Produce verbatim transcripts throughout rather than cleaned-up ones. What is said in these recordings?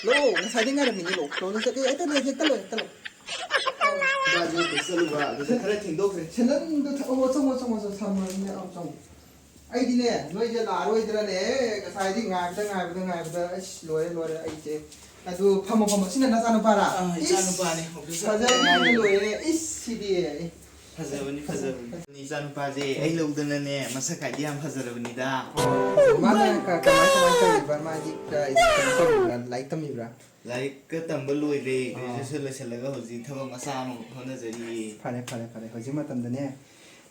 ꯂꯣ, ꯉꯁꯥꯏꯗꯩ ꯉꯥꯏꯔꯝꯃꯤꯅꯦ, ꯂꯣ꯫ ꯂꯣ, ꯂꯣ, ꯆꯠꯂꯣ, ꯍꯦꯛꯇ ꯂꯣ, ꯍꯦꯛꯇ ꯂꯣ, ꯍꯦꯛꯇ ꯂꯣ꯫ ꯕꯖꯥꯔꯁꯦ ꯍꯦꯛꯇ ꯆꯠꯂꯨꯕ, ꯑꯗꯨꯗ ꯈꯔ ꯊꯦꯡꯗꯣꯛꯈ꯭ꯔꯦ꯫ ꯁꯦꯟꯗꯟꯗꯣ ꯊ-, ꯑꯣ, ꯆꯪꯉꯣ, ꯆꯪꯉꯣ, ꯆꯪꯉꯣ, ꯊꯝꯃꯣ, ꯑꯩꯅ, ꯑꯧ, ꯆꯪꯉꯣ꯫ ꯑꯩꯗꯤꯅꯦ, ꯅꯣꯏꯁꯦ ꯂꯥꯛꯑꯔꯣꯏꯗ꯭ꯔꯅꯦ, ꯉꯁꯥꯏꯗꯤ ꯉꯥꯏꯕꯗ, ꯉꯥꯏꯕꯗ, ꯉꯥꯏꯕꯗ, ꯑꯩꯁ, ꯂꯣꯏꯔꯦ, ꯂꯣꯏꯔꯦ, ꯑꯩꯁꯦ꯫ ꯑꯗꯨ ꯐꯝꯃꯣ, ꯐꯝꯃꯣ, ꯁꯤꯅ ꯅꯆꯥꯅꯨꯄꯥꯔꯥ? ꯑꯥ, ꯏꯁ, ꯏꯆꯥꯅꯨꯄꯥꯅꯦ, ꯑꯣꯐꯤꯁꯇ ꯐꯖꯔꯦ, ꯉꯥꯏꯔꯤ꯫ ꯂꯣꯏꯔꯦ, ꯏꯁ, ꯁꯤꯗꯤ꯫ ꯐꯖꯕꯅꯤ, ꯐꯖꯕꯅꯤ꯫ ꯏꯆꯥꯅꯨꯄꯥꯁꯦ ꯑꯩ ꯂꯧꯗꯅꯅꯦ, ꯃꯁꯛ ꯀꯥꯏꯗꯤ ꯌꯥꯝ ꯐꯖꯔꯕꯅꯤꯗ꯫ ꯃꯥꯅ ꯀ-, ꯀꯃꯥꯏ, ꯀꯃꯥꯏ ꯇꯧꯔꯤꯕ? ꯃꯥꯗꯤ ꯀ-, ꯀꯩꯅꯣ ꯇꯧꯔꯤꯕ꯭ꯔꯥ? ꯂꯥꯏꯔꯤꯛ ꯇꯝꯃꯤꯕ꯭ꯔꯥ? ꯂꯥꯏꯔꯤꯛꯀ ꯇꯝꯕ ꯂꯣꯏꯔꯦ, ꯑꯥ꯫ ꯒ꯭ꯔꯦꯖꯨꯑꯦꯁꯟ ꯂꯣꯏꯁꯤꯜꯂꯒ ꯍꯧꯖꯤꯛ ꯊꯕꯛ ꯃꯆꯥ ꯑꯃ ꯍꯣꯠꯅꯖꯔꯤꯌꯦ꯫ ꯐꯔꯦ, ꯐꯔꯦ, ꯐꯔꯦ꯫ ꯍꯧꯖꯤꯛ ꯃꯇꯝꯗꯅꯦ,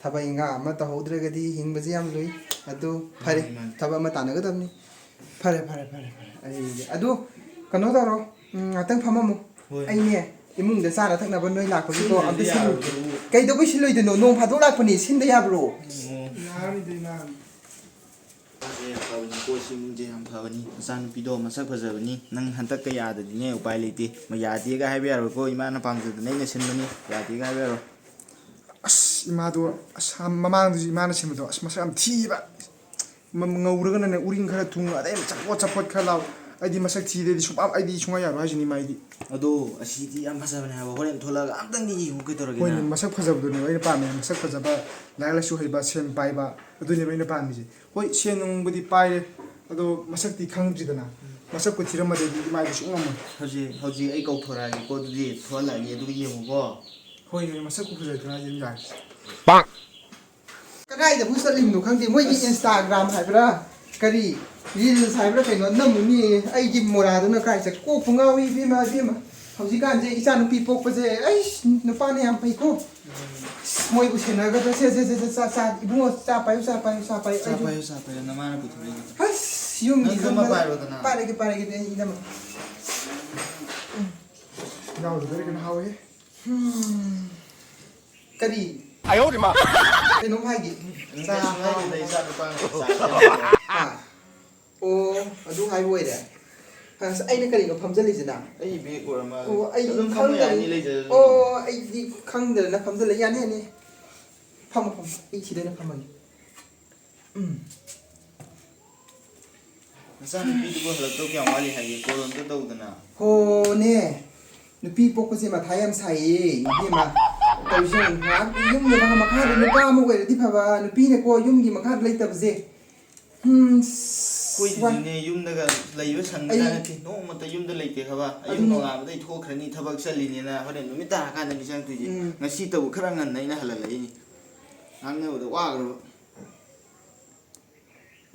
ꯊꯕꯛ ꯏꯟꯈꯥꯡ ꯑꯃ ꯇꯧꯍꯧꯗ꯭ꯔꯒꯗꯤ ꯍꯤꯡꯕꯁꯦ ꯌꯥꯝ ꯂꯨꯏ꯫ ꯑꯗꯨ ꯐꯔꯦ, ꯃꯥꯅꯤ, ꯃꯥꯅꯤ꯫ ꯊꯕꯛ ꯑꯃ ꯇꯥꯟꯅꯒꯗꯕꯅꯤ꯫ ꯐꯔꯦ, ꯐꯔꯦ, ꯐꯔꯦ, ꯐꯔꯦ꯫ ꯑꯩ, ꯑꯗꯨ ꯀꯩꯅꯣ ꯇꯧꯔꯣ, ꯎꯝ, ꯉꯥꯛꯇꯪ ꯐꯝꯃꯝꯃꯨ꯫ ꯍꯣꯏ꯫ ꯑꯩꯅꯦ, ꯏꯃꯨꯡꯗ ꯆꯥꯅ ꯊꯛꯅꯕ ꯅꯣꯏ ꯂꯥꯛꯄꯒꯤꯀꯣ, ꯑꯝꯇ ꯁꯤꯟꯗ꯭ꯔꯗꯤ ꯁꯤꯜꯂꯨ꯫ ꯌꯥꯔꯣꯏꯗꯕꯨ꯫ ꯀꯩꯗꯧꯕꯩ ꯁꯤꯜꯂꯣꯏꯗꯣꯏꯅꯣ? ꯅꯣꯡ ꯐꯥꯗꯣꯛ ꯂꯥꯛꯄꯅꯤ, ꯁꯤꯟꯗ ꯌꯥꯕ꯭ꯔꯣ? ꯑꯣ꯫ ꯌꯥꯔꯣꯏꯗ, ꯏꯃꯥ꯫ ꯌꯥꯝ ꯐꯕꯅꯤ, ꯀꯣ, ꯁꯤ ꯏꯃꯨꯡꯁꯦ ꯌꯥꯝ ꯐꯕꯅꯤ꯫ ꯅꯆꯥꯅꯨꯄꯤꯗꯣ ꯃꯁꯛ ꯐꯖꯕꯅꯤ꯫ ꯅꯪ ꯍꯟꯗꯛꯀ ꯌꯥꯗꯗꯤꯅꯦ ꯎꯄꯥꯏ ꯂꯩꯇꯦ꯫ ꯌꯥꯗꯦꯒ ꯍꯥꯏꯕ ꯌꯥꯔꯣꯏꯀꯣ, ꯏꯃꯥꯅ ꯄꯥꯝꯖꯗꯅ ꯑꯩꯅ ꯁꯤꯟꯕꯅꯤ꯫ ꯌꯥꯗꯦꯒ ꯍꯥꯏꯕ ꯌꯥꯔꯣꯏ꯫ ꯑꯁ, ꯏꯃꯥꯗꯣ, ꯑꯁ, ꯃꯃꯥꯡꯗꯁꯨ ꯏꯃꯥꯅ ꯁꯤꯟꯕꯗꯣ, ꯑꯁ, ꯃꯁꯛ ꯌꯥꯝ ꯊꯤꯕ꯫ ꯃ-, ꯉꯧꯔꯒꯅꯅꯦ, ꯎꯔꯤꯡ ꯈꯔ ꯊꯨꯡ, ꯑꯗꯩ ꯆꯄꯣꯠ ꯆꯄꯣꯠ ꯈꯔ ꯂꯥꯎ꯫ ꯑꯩꯗꯤ ꯃꯁꯛ ꯊꯤꯗꯦꯗꯤ ꯁꯨꯡꯄꯥꯝ-, ꯑꯩꯗꯤ ꯁꯨꯡꯌꯥ ꯌꯥꯔꯣꯏ ꯍꯥꯏꯁꯤꯅꯤ ꯏꯃꯥ ꯑꯩꯗꯤ꯫ ꯑꯗꯣ ꯑꯁꯤꯗꯤ ꯌꯥꯝ ꯐꯖꯕꯅꯦ ꯍꯥꯏꯕ, ꯍꯣꯔꯦꯟ ꯊꯣꯛꯂꯛꯑꯒ ꯑꯝꯇꯪꯗꯤ ꯌꯦꯡꯉꯨ ꯀꯩꯗꯧꯔꯒꯦ ꯍꯣꯏꯅꯦ, ꯅꯪ? ꯃꯁꯛ ꯐꯖꯕꯗꯨꯅꯦꯕ ꯑꯩꯅ ꯄꯥꯝꯃꯤꯁꯦ, ꯃꯁꯛ ꯐꯖꯕ, ꯂꯥꯏꯔꯤꯛ ꯂꯥꯏꯁꯨ ꯍꯩꯕ, ꯁꯦꯟ ꯄꯥꯏꯕ, ꯑꯗꯨꯅꯦꯕ ꯑꯩꯅ ꯄꯥꯝꯃꯤꯁꯦ꯫ ꯍꯣꯏ, ꯁꯦꯟ ꯅꯨꯡꯕꯨꯗꯤ ꯄꯥꯏꯔꯦ, ꯑꯗꯣ ꯃꯁꯛꯇꯤ ꯈꯪꯗ꯭ꯔꯤꯗꯅ꯫ ꯎꯝ꯫ ꯃꯁꯛꯄꯨ ꯊꯤꯔꯝꯃꯗꯤ ꯏꯃꯥ ꯑꯩꯗꯤ ꯁꯨꯡꯉꯝꯃꯣꯏ꯫ ꯍꯧꯖꯤꯛ, ꯍꯧꯖꯤꯛ ꯑꯩ ꯀꯧꯊꯣꯔꯛꯑꯒꯦꯀꯣ, ꯑꯗꯨꯗꯤ ꯊꯣꯛꯍꯜꯂꯛꯑꯒꯦ, ꯑꯗꯨꯒ ꯌꯦꯡꯉꯨꯀꯣ꯫ ꯍꯣꯏꯅꯦ, ꯃꯁꯛꯄꯨ ꯐꯖꯔꯗꯤ ꯃꯥꯗꯤ ꯑꯗꯨꯝ ꯌꯥꯔꯦ꯫ ꯄꯥꯛ! ꯀꯗꯥꯏꯗꯕꯨ ꯆꯠꯂꯤꯕꯅꯣ ꯈꯪꯗꯦ, ꯃꯣꯏꯒꯤ ꯑꯁ꯫ Instagram ꯍꯥꯏꯕ꯭ꯔꯥ, ꯀꯔꯤ, reels ꯍꯥꯏꯕ꯭ꯔꯥ ꯀꯩꯅꯣ ꯅꯝꯃꯨꯅꯤ꯫ ꯑꯩꯒꯤ ꯃꯣꯔꯥꯗꯨꯅ ꯀꯥꯏ ꯆꯠ-, ꯀꯣꯛꯄꯨ ꯉꯥꯎꯏ ꯏꯕꯦꯝꯃ, ꯏꯕꯦꯝꯃ꯫ ꯍꯧꯖꯤꯛꯀꯥꯟꯁꯦ ꯏꯆꯥ ꯅꯨꯄꯤ ꯄꯣꯛꯄꯁꯦ, ꯑꯩꯁ, ꯅꯨꯄꯥꯅ ꯌꯥꯝ ꯐꯩꯀꯣ꯫ ꯑꯁ, ꯃꯣꯏꯕꯨ ꯁꯦꯟꯅꯒꯗ꯭ꯔꯥ? ꯁꯦ, ꯁꯦ, ꯁꯦ, ꯁꯦ, ꯆꯥ, ꯆꯥ, ꯏꯕꯨꯡꯉꯣ, ꯆꯥ ꯄꯥꯏꯌꯨ, ꯆꯥ ꯄꯥꯏꯌꯨ, ꯆꯥ ꯄꯥꯏꯌꯨ꯫ ꯆꯥ ꯑꯩꯁꯨ ꯄꯥꯏꯌꯨ, ꯆꯥ ꯄꯥꯏꯌꯨ, ꯅꯃꯥꯅ ꯄꯨꯊꯣꯔꯛꯏꯅꯦ꯫ ꯑꯁ, ꯌꯨꯝꯒꯤ ꯅꯪꯁꯨ ꯑꯃ ꯈꯟꯕꯗ ꯄꯥꯏꯔꯣꯗꯅ꯫ ꯄꯥꯏꯔꯒꯦ, ꯄꯥꯏꯔꯒꯦ, ꯑꯩ ꯏꯅꯝꯃ꯫ ꯌꯥꯎꯗꯕꯩꯔ ꯀꯩꯅꯣ ꯍꯥꯎꯋꯦꯍꯦ꯫ ꯍꯝ꯫ ꯀꯔꯤ? ꯑꯌꯣ ꯃꯥ! ꯀꯩꯅꯣꯝ ꯍꯥꯏꯒꯦ꯫ ꯎꯝ, ꯆꯥ ꯀꯩꯁꯨ ꯍꯥꯏꯗꯦꯗ, ꯍꯥꯎ-, ꯏꯆꯥ ꯅꯨꯄꯥꯅ ꯆꯥ ꯁꯦꯝꯕꯗꯣ꯫ ꯍꯥ? ꯑꯣ, ꯑꯗꯨ ꯍꯥꯏꯕ ꯑꯣꯏꯔꯦ꯫ ꯑꯁ, ꯑꯩꯅ ꯀꯔꯤꯅꯣ ꯐꯝꯖꯜꯂꯤꯁꯤꯅ? ꯑꯩ ꯕꯦꯒ ꯑꯣꯏꯔ ꯃꯥꯜꯂꯦ꯫ ꯑꯣ, ꯑꯩꯗꯤ ꯑꯗꯨꯝ ꯐꯝꯃ ꯈꯪꯗꯕꯅꯤ-, ꯌꯥꯅꯤ, ꯂꯩꯖꯔꯁꯨ꯫ ꯑꯣ, ꯑꯩꯗꯤ ꯈꯪꯗꯗꯅ ꯐꯝꯖꯜꯂꯦ꯫ ꯌꯥꯅꯤ, ꯌꯥꯅꯤ꯫ ꯐꯝꯃꯣ, ꯐꯝꯃꯣ꯫ ꯑꯩ ꯁꯤꯗ ꯑꯣꯏꯅ ꯐꯝꯃꯒꯦ꯫ ꯎꯝ꯫ ꯅꯆꯥꯅꯨꯄꯤꯗꯨꯕꯨ ꯍꯜꯂꯛꯇꯧ ꯀꯌꯥꯝ ꯋꯥꯠꯂꯤ ꯍꯥꯏꯒꯦ? ꯀꯣꯜ ꯑꯝꯇ ꯇꯧꯗꯅ꯫ ꯍꯣꯅꯦ, ꯅꯨꯄꯤ ꯄꯣꯛꯄꯁꯦ ꯃꯊꯥ ꯌꯥꯝ ꯁꯥꯏꯌꯦ, ꯏꯕꯦꯝꯃ꯫ ꯇꯧꯔꯤꯁꯦ ꯌꯦꯡꯉꯨ, ꯉꯥꯏꯍꯥꯛ ꯌꯨꯝꯗ ꯃꯈꯥꯗ ꯅꯨꯄꯥ ꯑꯃ ꯑꯣꯏꯔꯗꯤ ꯐꯕ, ꯅꯨꯄꯤꯅꯀꯣ ꯌꯨꯝꯒꯤ ꯃꯈꯥꯗ ꯂꯩꯇꯕꯁꯦ꯫ ꯎꯝ, ꯑꯩꯈꯣꯏꯗꯤꯅꯦ, ꯌꯨꯝꯗꯒ ꯂꯩꯕ ꯁꯪꯕꯖꯥꯠ ꯑꯩ ꯅꯠꯇꯦ꯫ ꯅꯣꯡꯃꯇ ꯌꯨꯝꯗ ꯂꯩꯇꯦ ꯈꯕ꯫ ꯑꯌꯨꯛ ꯑꯗꯨꯅꯦ꯫ ꯅꯣꯡꯉꯥꯟꯕꯗꯩ ꯊꯣꯛꯈ꯭ꯔꯅꯤ, ꯊꯕꯛ ꯆꯠꯂꯤꯅꯦꯅ ꯍꯣꯔꯦꯟ ꯅꯨꯃꯤꯠ ꯇꯥꯔꯀꯥꯟꯗꯅꯤ ꯆꯪꯉꯛꯇꯣꯏꯁꯦ꯫ ꯎꯝ꯫ ꯉꯁꯤꯇꯕꯨ ꯈꯔ ꯉꯟꯅ ꯑꯩꯅ ꯍꯜꯍꯜꯂꯛꯏꯅꯤ꯫ ꯉꯥꯡꯅꯕꯗ ꯋꯥꯈ꯭ꯔꯕ꯫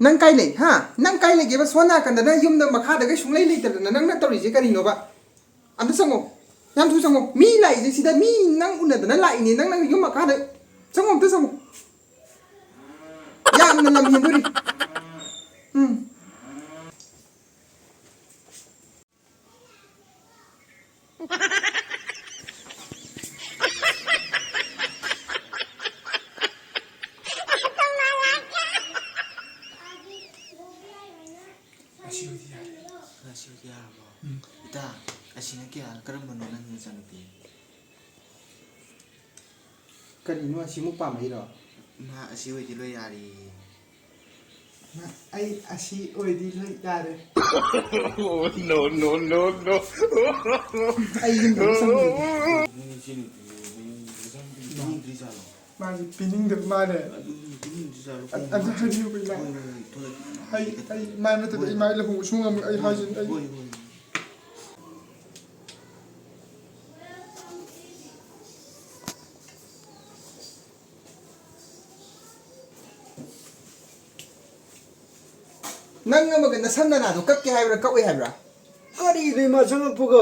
ꯅꯪ ꯀꯥꯏ ꯂꯩ? ꯍꯥ? ꯅꯪ ꯀꯥꯏ ꯂꯩꯒꯦꯕ? ꯁꯣꯝ ꯅꯥꯀꯟꯗ ꯅꯪ ꯌꯨꯝꯗ ꯃꯈꯥꯗꯒ ꯁꯨꯡꯂꯩ ꯂꯩꯇꯗꯅ ꯅꯪꯅ ꯇꯧꯔꯤꯁꯦ ꯀꯔꯤꯅꯣꯕ? ꯑꯝꯇ ꯆꯪꯉꯣ꯫ ꯌꯥꯝ ꯊꯨ ꯆꯪꯉꯣ꯫ ꯃꯤ ꯂꯥꯛꯏꯁꯦ ꯁꯤꯗ, ꯃꯤ ꯅꯪ ꯎꯅꯗꯅ ꯂꯥꯛꯏꯅꯦ꯫ ꯅꯪꯅ ꯌꯨꯝ ꯃꯈꯥꯗ ꯆꯪꯉꯣ, ꯑꯝꯇ ꯆꯪꯉꯣ꯫ ꯌꯥꯝꯅ ꯂꯝ ꯍꯦꯟꯗꯣꯔꯤ꯫ ꯎꯝ꯫ ꯑꯁꯤ ꯑꯣꯏꯗꯤ ꯌꯥꯔꯦ꯫ ꯑꯁꯤ ꯑꯣꯏꯗꯤ ꯌꯥꯔꯕꯣ? ꯎꯝ꯫ ꯏꯇꯥ, ꯑꯁꯤꯅ ꯀꯌꯥ, ꯀꯔꯝꯕꯅꯣ ꯅꯪꯒꯤ ꯅꯆꯥꯅꯨꯄꯤ? ꯀꯔꯤꯅꯣ, ꯑꯁꯤꯃꯨꯛ ꯄꯥꯝꯃꯛꯏꯔꯣ? ꯃꯥ ꯑꯁꯤ ꯑꯣꯏꯗꯤ ꯂꯣꯏ ꯌꯥꯔꯦ꯫ ꯃꯥ, ꯑꯩ ꯑꯁꯤ ꯑꯣꯏꯗꯤ ꯂꯣꯏ ꯌꯥꯔꯦ꯫ Oh, no, no, no, no. ꯑꯩ ꯌꯨꯝꯗ ꯑꯃꯨꯛ ꯆꯪꯉꯨꯔꯒꯦ꯫ ꯅꯣꯏ ꯏꯆꯦ ꯅꯨꯄꯤꯗꯣ ꯅꯣꯏ ꯅꯆꯥꯅꯨꯄꯤꯗꯣ ꯄꯤꯅꯤꯡꯗ꯭ꯔꯤ ꯖꯥꯠꯂꯣ? ꯃꯥꯁꯦ ꯄꯤꯅꯤꯡꯗꯕ ꯃꯥꯜꯂꯦ꯫ ꯑꯗꯨ ꯄꯤꯅꯤꯡꯗ꯭ꯔꯤ ꯖꯥꯠꯂꯣ? ꯑ-, ꯑꯝꯇ ꯍꯥꯏꯕꯤꯌꯨ, ꯏꯃꯥ꯫ ꯍꯣꯏ, ꯍꯣꯏ, ꯍꯣꯏ, ꯊꯣꯛꯂꯛꯀꯦ꯫ ꯑꯩ, ꯑꯩ ꯃꯥꯏ ꯅꯠꯇꯗꯤ ꯍꯣꯏ꯫ ꯏꯃꯥ ꯑꯩ ꯂꯨꯍꯣꯡꯕ ꯁꯨꯡꯉꯝ ꯉꯝꯃꯣꯏ, ꯑꯩ ꯍꯥꯏꯁꯤꯅꯤ, ꯑꯩ꯫ ꯍꯣꯏ, ꯍꯣꯏ꯫ ꯅꯪ ꯑꯃꯒ ꯅꯁꯝ ꯅꯅꯥꯗꯣ ꯀꯛꯀꯦ ꯍꯥꯏꯕ꯭ꯔꯥ, ꯀꯛꯑꯣꯏ ꯍꯥꯏꯕ꯭ꯔꯥ? ꯀꯔꯤꯅꯣ ꯏꯃꯥ ꯆꯪꯉꯛꯄꯒ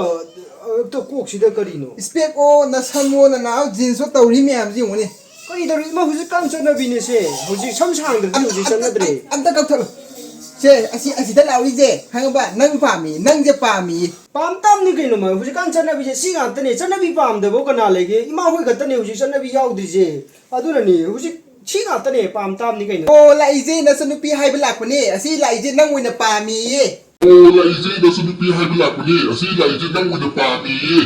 ꯍꯦꯛꯇ ꯀꯣꯛꯁꯤꯗ ꯀꯔꯤꯅꯣ? ꯏꯁꯄꯦꯛꯑꯣ, ꯅꯁꯝꯑꯣ, ꯅꯅꯥꯑꯣ, ꯖꯤꯟꯁꯑꯣ, ꯇꯧꯔꯤ ꯃꯌꯥꯝꯁꯤ ꯌꯦꯡꯉꯨꯅꯦ꯫ ꯀꯔꯤ ꯇꯧꯔꯤ? ꯏꯃꯥ, ꯍꯧꯖꯤꯛꯀꯥꯟ ꯆꯠꯅꯕꯤꯅꯦ ꯁꯦ꯫ ꯍꯧꯖꯤꯛ ꯁꯝ ꯁꯥꯡꯗ꯭ꯔꯗꯤ ꯑꯝ-, ꯍꯧꯖꯤꯛ ꯑꯝꯇ, ꯆꯠꯅꯗ꯭ꯔꯦ꯫ ꯑꯝ-, ꯑꯝꯇ ꯀꯛꯊꯠꯂꯣ꯫ ꯁꯦ, ꯑꯁꯤ, ꯑꯁꯤꯗ ꯂꯥꯛꯍꯧꯔꯤꯁꯦ, ꯈꯪꯉꯕ? ꯅꯪ ꯄꯥꯝꯃꯤ, ꯅꯪꯁꯦ ꯄꯥꯝꯃꯤ꯫ ꯄꯥꯝ ꯇꯥꯕꯅꯤ ꯀꯩꯅꯣ, ꯃꯥ꯫ ꯍꯧꯖꯤꯛꯀꯥꯟ ꯆꯠꯅꯕꯤꯁꯦ ꯁꯤ ꯉꯥꯛꯇꯅꯦ꯫ ꯆꯠꯅꯕꯤ ꯄꯥꯝꯗꯕ ꯀꯅꯥ ꯂꯩꯒꯦ? ꯏꯃꯥ ꯍꯣꯏ ꯈꯛꯇꯅꯦ ꯍꯧꯖꯤꯛ ꯆꯠꯅꯕꯤ ꯌꯥꯎꯗ꯭ꯔꯤꯁꯦ꯫ ꯑꯗꯨꯅꯅꯦ ꯍꯧꯖꯤꯛ ꯁꯤ ꯉꯥꯛꯇꯅꯦ, ꯄꯥꯝ ꯇꯥꯕꯅꯤ ꯀꯩꯅꯣ꯫ ꯑꯣ, ꯂꯥꯛꯏꯁꯦ ꯅꯆꯟꯅꯨꯄꯤ ꯍꯥꯏꯕ ꯂꯥꯛꯄꯅꯦ꯫ ꯑꯁꯤ ꯂꯥꯛꯏꯁꯦ ꯅꯪ ꯑꯣꯏꯅ ꯄꯥꯝꯃꯤꯌꯦ꯫ ꯑꯣ, ꯂꯥꯛꯏꯁꯦ ꯅꯆꯟꯅꯨꯄꯤ ꯍꯥꯏꯕ ꯂꯥꯛꯄꯅꯦ꯫ ꯑꯁꯤ ꯂꯥꯛꯏꯁꯦ ꯅꯪ ꯑꯣꯏꯅ ꯄꯥꯝꯃꯤꯌꯦ꯫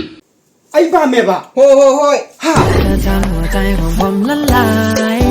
ꯑꯩ ꯄꯥꯝꯃꯦꯕ꯫ ꯍꯣ, ꯍꯣ, ꯍꯣꯏ꯫ ꯍꯥ? เธอทำหัวใจของผมละลาย